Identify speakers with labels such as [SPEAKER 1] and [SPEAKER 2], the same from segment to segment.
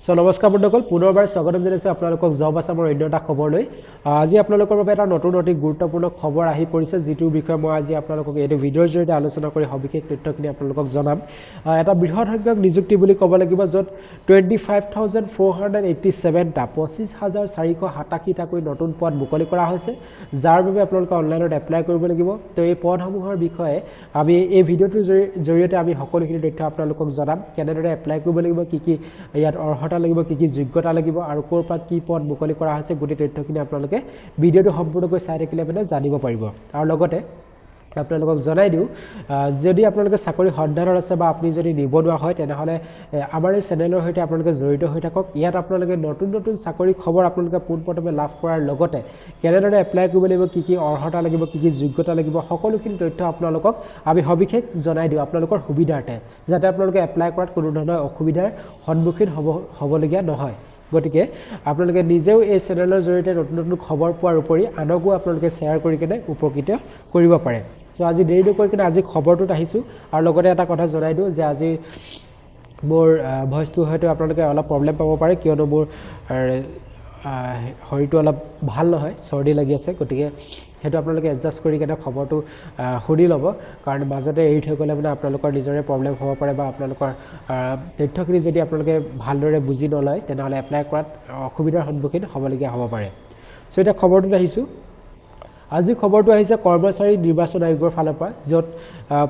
[SPEAKER 1] চ' নমস্কাৰ বন্ধুসকল, পুনৰবাৰ স্বাগতম জনাইছোঁ আপোনালোকক জব আছামৰ অন্য এটা খবৰ লৈ। আজি আপোনালোকৰ বাবে এটা নতুন অতি গুৰুত্বপূৰ্ণ খবৰ আহি পৰিছে, যিটোৰ বিষয়ে মই আজি আপোনালোকক এইটো ভিডিঅ'ৰ জৰিয়তে আলোচনা কৰি সবিশেষ তথ্যখিনি আপোনালোকক জনাম। এটা বৃহৎ সংখ্যক নিযুক্তি বুলি ক'ব লাগিব, য'ত 25,487টা, 25,487টাকৈ নতুন পদ মুকলি কৰা হৈছে, যাৰ বাবে আপোনালোকে অনলাইনত এপ্লাই কৰিব লাগিব। তো এই পদসমূহৰ বিষয়ে আমি এই ভিডিঅ'টোৰ জৰিয়তে আমি সকলোখিনি তথ্য আপোনালোকক জনাম। কেনেদৰে এপ্লাই কৰিব লাগিব, কি কি ইয়াত অৰ্হতা লাগিব, কি কি যোগ্যতা লাগিব আৰু ক'ৰ পৰা কি পদ মুকলি কৰা হৈছে, গোটেই তথ্যখিনি আপোনালোকে ভিডিঅ'টো সম্পূৰ্ণকৈ চাই থাকিলে মানে জানিব পাৰিব। আৰু লগতে আপোনালোকক জনাই দিওঁ, যদি আপোনালোকে চাকৰি সন্ধানত আছে বা আপুনি যদি নিবনুৱা হয়, তেনেহ'লে আমাৰ এই চেনেলৰ সৈতে আপোনালোকে জড়িত হৈ থাকক। ইয়াত আপোনালোকে নতুন নতুন চাকৰি খবৰ আপোনালোকে পোনপ্ৰথমে লাভ কৰাৰ লগতে কেনেদৰে এপ্লাই কৰিব লাগিব, কি কি অৰ্হতা লাগিব, কি কি যোগ্যতা লাগিব, সকলোখিনি তথ্য আপোনালোকক আমি সবিশেষ জনাই দিওঁ আপোনালোকৰ সুবিধাৰ্থে, যাতে আপোনালোকে এপ্লাই কৰাত কোনো ধৰণৰ অসুবিধাৰ সন্মুখীন হ'বলগীয়া নহয়। গতিকে আপোনালোকে নিজেও এই চেনেলৰ জৰিয়তে নতুন নতুন খবৰ পোৱাৰ উপৰি আনকো আপোনালোকে শ্বেয়াৰ কৰি কেনে উপকৃত কৰিব পাৰে। চ' আজি দেৰি নকৰি কিনে আজি খবৰটোত আহিছোঁ। আৰু লগতে এটা কথা জনাই দিওঁ যে আজি মোৰ ভইচটো হয়তো আপোনালোকে অলপ প্ৰব্লেম পাব পাৰে, কিয়নো মোৰ শৰীৰটো অলপ ভাল নহয়, চৰ্দি লাগি আছে। গতিকে সেইটো আপোনালোকে এডজাষ্ট কৰি কেনে খবৰটো শুনি ল'ব, কাৰণ মাজতে এৰি থৈ গ'লে মানে আপোনালোকৰ নিজৰে প্ৰব্লেম হ'ব পাৰে বা আপোনালোকৰ তথ্যখিনি যদি আপোনালোকে ভালদৰে বুজি নলয়, তেনেহ'লে এপ্লাই কৰাত অসুবিধাৰ সন্মুখীন হ'বলগীয়া হ'ব পাৰে। চ' এতিয়া খবৰটোত আহিছোঁ। আজি খবৰটো আহিছে কৰ্মচাৰী নিৰ্বাচন আয়োগৰ ফালৰ পৰা, য'ত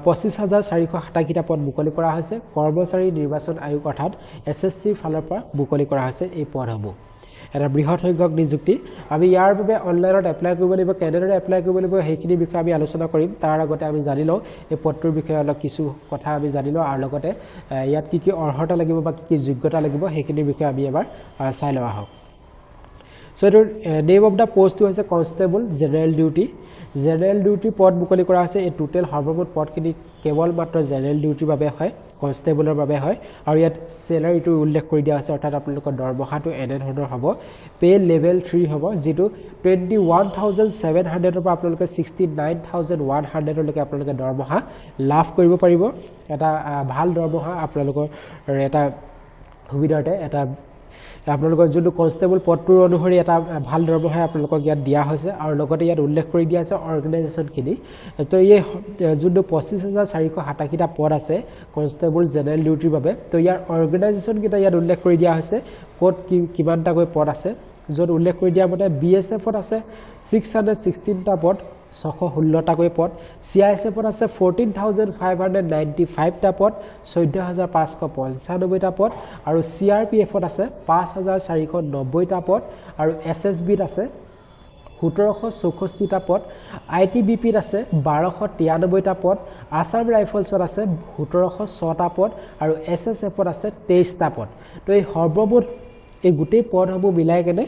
[SPEAKER 1] 25,487টা পদ মুকলি কৰা হৈছে। কৰ্মচাৰী নিৰ্বাচন আয়োগ অৰ্থাৎ এছএছচিৰ ফালৰ পৰা মুকলি কৰা হৈছে এই পদসমূহ। এটা বৃহৎ সংখ্যক নিযুক্তি। আমি ইয়াৰ বাবে অনলাইনত এপ্লাই কৰিব লাগিব। কেনেদৰে এপ্লাই কৰিব লাগিব, সেইখিনিৰ বিষয়ে আমি আলোচনা কৰিম। তাৰ আগতে আমি জানি লওঁ, এই পদটোৰ বিষয়ে অলপ কিছু কথা আমি জানি লওঁ আৰু লগতে ইয়াত কি কি অৰ্হতা লাগিব বা কি কি যোগ্যতা লাগিব, সেইখিনিৰ বিষয়ে আমি এবাৰ চাই লোৱা হওক। চ' এইটোৰ নেম অফ the পষ্টটো হৈছে কনষ্টেবল জেনেৰেল ডিউটি। জেনেৰেল ডিউটিৰ পদ মুকলি কৰা হৈছে। এই টোটেল সৰ্বমুঠ পদখিনি কেৱল মাত্ৰ জেনেৰেল ডিউটিৰ বাবে হয়, কনষ্টেবলৰ বাবে হয়। আৰু ইয়াত চেলাৰীটো উল্লেখ কৰি দিয়া হৈছে, অৰ্থাৎ আপোনালোকৰ দৰমহাটো এনেধৰণৰ হ'ব। পে' লেভেল 3 হ'ব, যিটো 21,700ৰ পৰা আপোনালোকে 69,100লৈকে আপোনালোকে দৰমহা লাভ কৰিব পাৰিব। এটা ভাল দৰমহা আপোনালোকৰ এটা সুবিধাৰ্থে, এটা আপোনালোকৰ যোনটো কনষ্টেবল পদটোৰ অনুসৰি এটা ভাল দৰমহাই আপোনালোকক ইয়াত দিয়া হৈছে। আৰু লগতে ইয়াত উল্লেখ কৰি দিয়া হৈছে অৰ্গেনাইজেশ্যনখিনি। তো এই যোনটো 25,487টা পদ আছে কনষ্টেবল জেনেৰেল ডিউটিৰ বাবে, তো ইয়াৰ অৰ্গেনাইজেশ্যনকেইটা ইয়াত উল্লেখ কৰি দিয়া হৈছে, ক'ত কি কিমানটাকৈ পদ আছে, য'ত উল্লেখ কৰি দিয়া মতে বিএছএফত আছে 616টা পদ, 616টাকৈ পদ। চিআইএছএফত আছে 14,595টা পদ, 14,595টা পদ। আৰু চিআৰপিএফত আছে 5490টা পদ। আৰু এছএছবিত আছে 1764টা পদ। আইটিবিপিত আছে 1293টা পদ। আছাম ৰাইফলছত আছে 1706টা পদ আৰু এছএছএফত আছে 23টা পদ। তো এই সৰ্বমুঠ এই গোটেই পদসমূহ মিলাই কেনে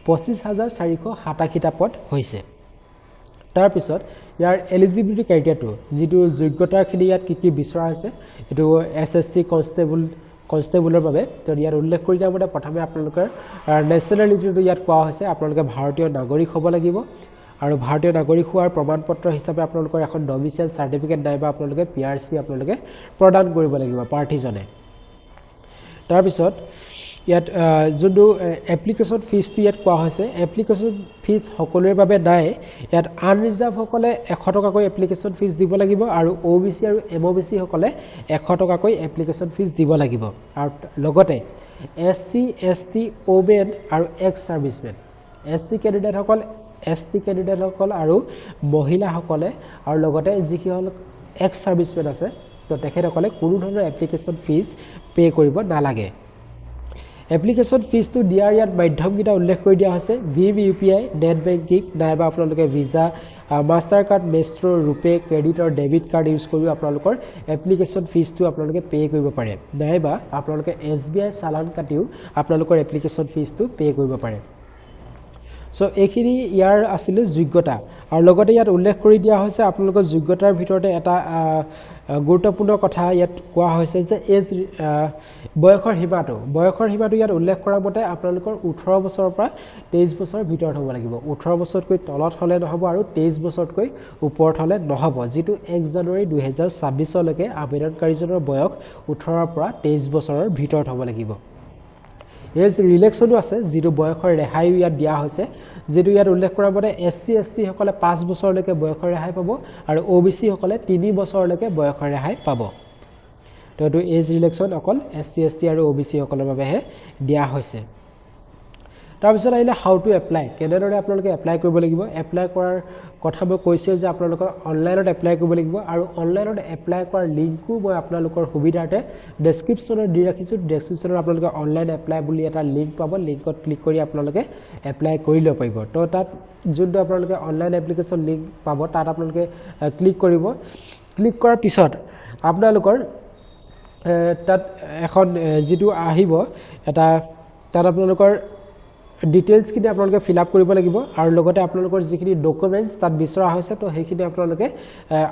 [SPEAKER 1] 25,487টা পদ হৈছে। তাৰপিছত ইয়াৰ এলিজিবিলিটি ক্ৰাইটেৰিয়াটো, যিটো যোগ্যতাখিনি ইয়াত কি কি বিচৰা হৈছে এইটো এছএছচি কনষ্টেবলৰ বাবে, তো ইয়াত উল্লেখ কৰি দিয়া মতে প্ৰথমে আপোনালোকৰ নেশ্যনেলিটিটো ইয়াত কোৱা হৈছে, আপোনালোকে ভাৰতীয় নাগৰিক হ'ব লাগিব। আৰু ভাৰতীয় নাগৰিক হোৱাৰ প্ৰমাণ পত্ৰ হিচাপে আপোনালোকৰ এখন ডমিচাইল চাৰ্টিফিকেট নাইবা আপোনালোকে পিআৰচি আপোনালোকে প্ৰদান কৰিব লাগিব প্ৰাৰ্থীজনে। তাৰপিছত ইয়াত যোনটো এপ্লিকেশ্যন ফিজটো ইয়াত কোৱা হৈছে, এপ্লিকেশ্যন ফিজ সকলোৰে বাবে নাই। ইয়াত আনৰিজাৰ্ভসকলে 100 টকাকৈ এপ্লিকেশ্যন ফিজ দিব লাগিব আৰু অ' বি চি আৰু এম অ' বি চিসকলে 100 টকাকৈ এপ্লিকেশ্যন ফিজ দিব লাগিব। আৰু লগতে এছচি, এছটি, ওমেন আৰু এক্স ছাৰ্ভিচমেন, এছচি কেণ্ডিডেটসকল, এছটি কেণ্ডিডেটসকল আৰু মহিলাসকলে আৰু লগতে যিসকল এক্স ছাৰ্ভিচমেন আছে, তো তেখেতসকলে কোনো ধৰণৰ এপ্লিকেশ্যন ফিজ পে' কৰিব নালাগে। এপ্লিকেশ্যন ফিজটো দিয়াৰ ইয়াত মাধ্যমকেইটা উল্লেখ কৰি দিয়া হৈছে। ভীম ইউপিআই, নেট বেংকিং নাইবা আপোনালোকে ভিজা, মাষ্টাৰ কাৰ্ড, মেষ্ট্ৰ', ৰূপে ক্ৰেডিট আৰু ডেবিট কাৰ্ড ইউজ কৰিও আপোনালোকৰ এপ্লিকেশ্যন ফিজটো আপোনালোকে পে' কৰিব পাৰে, নাইবা আপোনালোকে এছবিআই চালান কাটিও আপোনালোকৰ এপ্লিকেশ্যন ফিজটো পে' কৰিব পাৰে। চ' এইখিনি ইয়াৰ আছিলে যোগ্যতা। আৰু লগতে ইয়াত উল্লেখ কৰি দিয়া হৈছে আপোনালোকৰ যোগ্যতাৰ ভিতৰতে এটা গুৰুত্বপূৰ্ণ কথা ইয়াত কোৱা হৈছে যে এজ, বয়সৰ সীমাটো ইয়াত উল্লেখ কৰা মতে আপোনালোকৰ 18 বছৰৰ পৰা 23 বছৰৰ ভিতৰত হ'ব লাগিব। 18 বছৰতকৈ তলত হ'লে নহ'ব আৰু 23 বছৰতকৈ ওপৰত হ'লে নহ'ব, যিটো 1 জানুৱাৰী 2026লৈকে আবেদনকাৰীজনৰ বয়স 18ৰ পৰা 23 বছৰৰ ভিতৰত হ'ব লাগিব। এজ ৰিলেক্সনো আছে, যিটো বয়সৰ ৰেহাইও ইয়াত দিয়া হৈছে। যিটো ইয়াত উল্লেখ কৰা মতে এছ চি, এছ টিসকলে 5 বছৰলৈকে বয়সৰ ৰেহাই পাব আৰু অ' বি চিসকলে 3 বছৰলৈকে বয়সৰ ৰেহাই পাব। তো এইটো এজ ৰিলেক্সন অকল এছ চি, এছ টি আৰু অ' বি চিসকলৰ বাবেহে দিয়া হৈছে। তাৰপিছত আহিলে how to apply, কেনেদৰে আপোনালোকে এপ্লাই কৰিব লাগিব। এপ্লাই কৰাৰ কথা মই কৈছোঁৱে যে আপোনালোকৰ অনলাইনত এপ্লাই কৰিব লাগিব আৰু অনলাইনত এপ্লাই কৰাৰ লিংকো মই আপোনালোকৰ সুবিধাৰ্থে ডেছক্ৰিপশ্যনত দি ৰাখিছোঁ। ডেছক্ৰিপশ্যনত আপোনালোকে অনলাইন এপ্লাই বুলি এটা লিংক পাব। লিংকত ক্লিক কৰি আপোনালোকে এপ্লাই কৰি ল'ব পাৰিব। তো তাত যোনটো আপোনালোকে অনলাইন এপ্লিকেশ্যন লিংক পাব, তাত আপোনালোকে ক্লিক কৰিব। ক্লিক কৰাৰ পিছত আপোনালোকৰ তাত এখন যিটো আহিব এটা, তাত আপোনালোকৰ ডিটেইলছখিনি আপোনালোকে ফিল আপ কৰিব লাগিব আৰু লগতে আপোনালোকৰ যিখিনি ডকুমেণ্টছ তাত বিচৰা হৈছে, তো সেইখিনি আপোনালোকে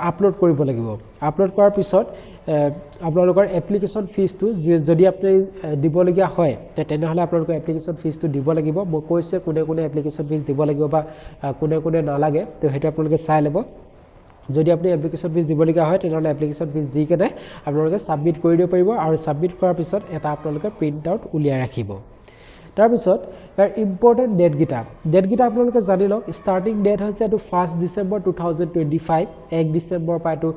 [SPEAKER 1] আপলোড কৰিব লাগিব। আপলোড কৰাৰ পিছত আপোনালোকৰ এপ্লিকেশ্যন ফিজটো যদি আপুনি দিবলগীয়া হয়, তেনেহ'লে আপোনালোকৰ এপ্লিকেশ্যন ফিজটো দিব লাগিব। মই কৈছোঁৱে কোনে কোনে এপ্লিকেশ্যন ফিজ দিব লাগিব বা কোনে কোনে নালাগে। তো সেইটো আপোনালোকে চাই ল'ব। যদি আপুনি এপ্লিকেশ্যন ফিজ দিবলগীয়া হয়, তেনেহ'লে এপ্লিকেশ্যন ফিজ দি কেনে আপোনালোকে ছাবমিট কৰি দিব পাৰিব আৰু ছাবমিট কৰাৰ পিছত এটা আপোনালোকে প্ৰিণ্ট আউট উলিয়াই ৰাখিব। তাৰপিছত ইয়াৰ ইম্পৰ্টেণ্ট ডেটকেইটা আপোনালোকে জানি লওক। ষ্টাৰ্টিং ডেট হৈছে এইটো 1 December 2025। 1 ডিচেম্বৰৰ পৰা এইটো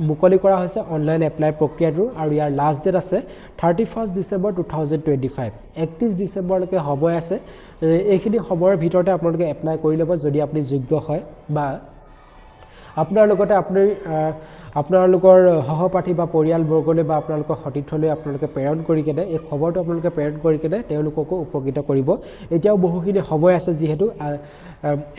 [SPEAKER 1] মুকলি কৰা হৈছে অনলাইন এপ্লাই প্ৰক্ৰিয়াটো আৰু ইয়াৰ লাষ্ট ডেট আছে 31 December 2025। 31 ডিচেম্বৰলৈকে সময় আছে। এইখিনি সময়ৰ ভিতৰতে আপোনালোকে এপ্লাই কৰি ল'ব যদি আপুনি যোগ্য হয় বা আপোনাৰ লগতে আপুনি আপোনালোকৰ সহপাঠী বা পৰিয়ালবৰ্গলৈ বা আপোনালোকৰ সতীৰ্থলৈ আপোনালোকে প্ৰেৰণ কৰি কেনে, এই খবৰটো আপোনালোকে প্ৰেৰণ কৰি কেনে তেওঁলোককো উপকৃত কৰিব। এতিয়াও বহুখিনি সময় আছে, যিহেতু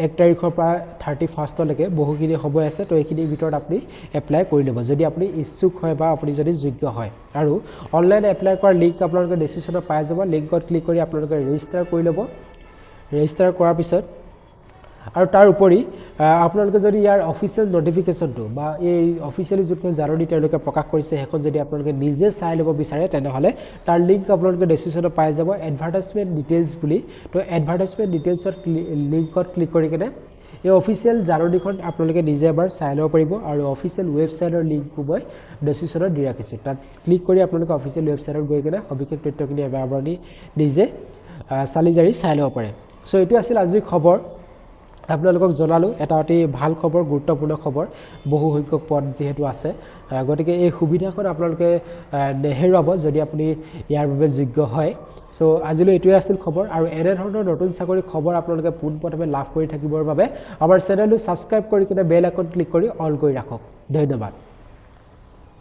[SPEAKER 1] 1 তাৰিখৰ পৰা 31লৈকে বহুখিনি সময় আছে। তো এইখিনিৰ ভিতৰত আপুনি এপ্লাই কৰি ল'ব যদি আপুনি ইচ্ছুক হয় বা আপুনি যদি যোগ্য হয়। আৰু অনলাইন এপ্লাই কৰাৰ লিংক আপোনালোকে ডিছক্ৰিপশ্যনত পাই যাব। লিংকত ক্লিক কৰি আপোনালোকে ৰেজিষ্টাৰ কৰি ল'ব। ৰেজিষ্টাৰ কৰাৰ পিছত আৰু তাৰ উপৰি আপোনালোকে যদি ইয়াৰ অফিচিয়েল নটিফিকেশ্যনটো বা এই অফিচিয়েলি যোনখন জাননী তেওঁলোকে প্ৰকাশ কৰিছে, সেইখন যদি আপোনালোকে নিজে চাই ল'ব বিচাৰে, তেনেহ'লে তাৰ লিংক আপোনালোকে ডিছক্ৰিপশ্যনত পাই যাব, এডভাৰটাইজমেণ্ট ডিটেইলছ বুলি। তো এডভাৰটাইজমেণ্ট ডিটেইলছত লিংকত ক্লিক কৰি কেনে এই অফিচিয়েল জাননীখন আপোনালোকে নিজে এবাৰ চাই ল'ব পাৰিব। আৰু অফিচিয়েল ৱেবছাইটৰ লিংকো মই ডিছক্ৰিপশ্যনত দি ৰাখিছোঁ। তাত ক্লিক কৰি আপোনালোকে অফিচিয়েল ৱেবছাইটত গৈ কেনে সবিশেষ তথ্যখিনি এবাৰ আপুনি নিজে চালি জাৰি চাই ল'ব পাৰে। চ' এইটো আছিল আজিৰ খবৰ। আপোনালোকক জনালোঁ এটা অতি ভাল খবৰ, গুৰুত্বপূৰ্ণ খবৰ। বহু সংখ্যক পদ যিহেতু আছে, গতিকে এই সুবিধাখন আপোনালোকে নেহেৰুৱাব যদি আপুনি ইয়াৰ বাবে যোগ্য হয়। চ' আজিলৈ এইটোৱে আছিল খবৰ। আৰু এনেধৰণৰ নতুন চাকৰিৰ খবৰ আপোনালোকে পোনপ্ৰথমে লাভ কৰি থাকিবৰ বাবে আমাৰ চেনেলটো ছাবস্ক্ৰাইব কৰি কিনে বেল আইকন ক্লিক কৰি অল কৰি ৰাখক। ধন্যবাদ।